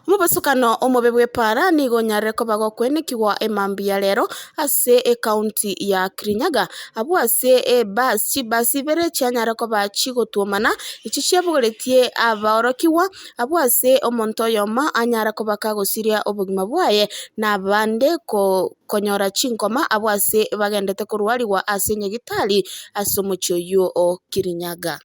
Omobasokano omobe bw'epara nigo onyarire koba gokwenekigwa emambia rero ase ekaunti ya Kirinyaga abwo ase ebus chibasi ibere chianyare koba chigotwomana echi chiabogoretie abaorokigwa abwo ase omonto oyomo anyare koba kagosiria obogima bwaye na abande konyora chinkoma abwo ase bagendete korwarigwa ase nyagitari ase omochie oyio o Kirinyaga.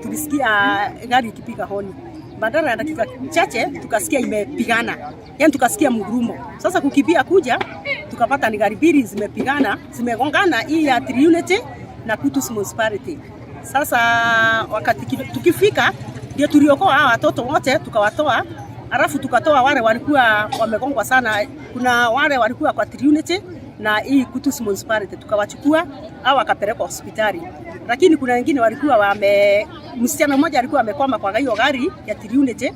Tulisikia gari ikipiga honi, badala ya dakika chache tukasikia imepigana, yani tukasikia mgurumo. Sasa kukimbia kuja tukapata ni gari mbili zimepigana, zimegongana, hii ya Triunity na Kutus Municipality. Sasa wakati tukifika ndio tuliokoa hawa watoto wote tukawatoa, alafu tukatoa wale walikuwa wamegongwa sana. Kuna wale walikuwa kwa Triunity na hii Kutus Municipality tukawachukua au wakapelekwa hospitali, lakini kuna wengine walikuwa wame, msichana mmoja alikuwa amekwama kwa hiyo gari ya Triunity,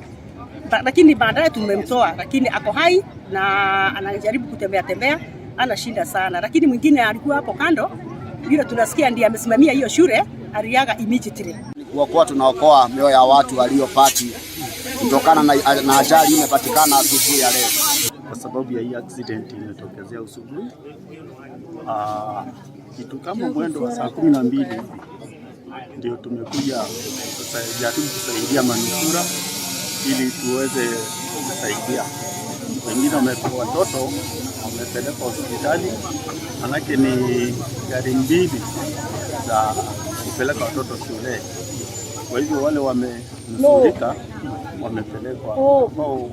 lakini baadaye tumemtoa, lakini ako hai na anajaribu kutembea tembea, ana shinda sana, lakini mwingine alikuwa hapo kando, vile tunasikia ndiye amesimamia hiyo shule, aliaga immediately. Kuokoa, tunaokoa mioyo ya watu waliopati kutokana na ajali imepatikana asubuhi ya leo. Kwa sababu ya hii accident imetokezea asubuhi kitu kama mwendo wa saa 12 hivi ndio tumekuja jaribu kusaidia manusura ili tuweze kusaidia wengine. Watoto wamepelekwa hospitali, manake ni gari mbili za kupeleka watoto shule. Kwa hivyo wale wamenusurika wamepelekwa ambao